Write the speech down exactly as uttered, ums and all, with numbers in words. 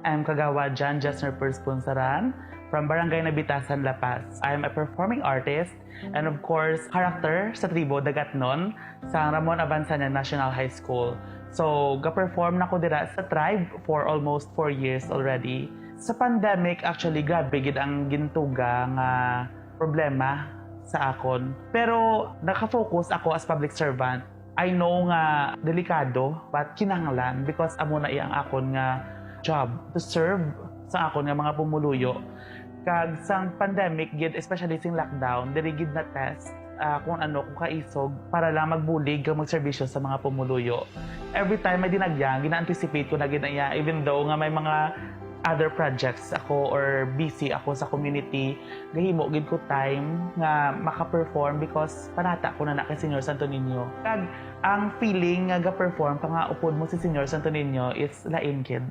I'm Kagawad Jan Jesner Perspunsaran from Barangay Nabitasan, La Paz. I'm a performing artist and, of course, character sa tribo Dagatnon sa Ramon Abanzanan National High School. So, ga-perform na ko dira sa tribe for almost four years already. Sa pandemic, actually, grabe gid ang gintuga nga problema sa akon. Pero nakafocus ako as public servant. I know nga delikado, but kinahanglan because amo na iya ang akon nga job to serve sa akon nga mga pumuluyo. Kag sang pandemic gid, especially sing lockdown, diri gid na-test, ah, kung ano ko kaisog para lang magbulig kag magserbisyo sa mga pumuluyo. Every time may dinagyan, gina-anticipate ko na gid na iya, even though nga may mga other projects ako or busy ako sa community, gahimo gid ko time nga maka-perform because panata ko na na kay Señor Santo Niño. Kag ang feeling nga ga-perform ka nga upod mo si Señor Santo Niño is lain gid.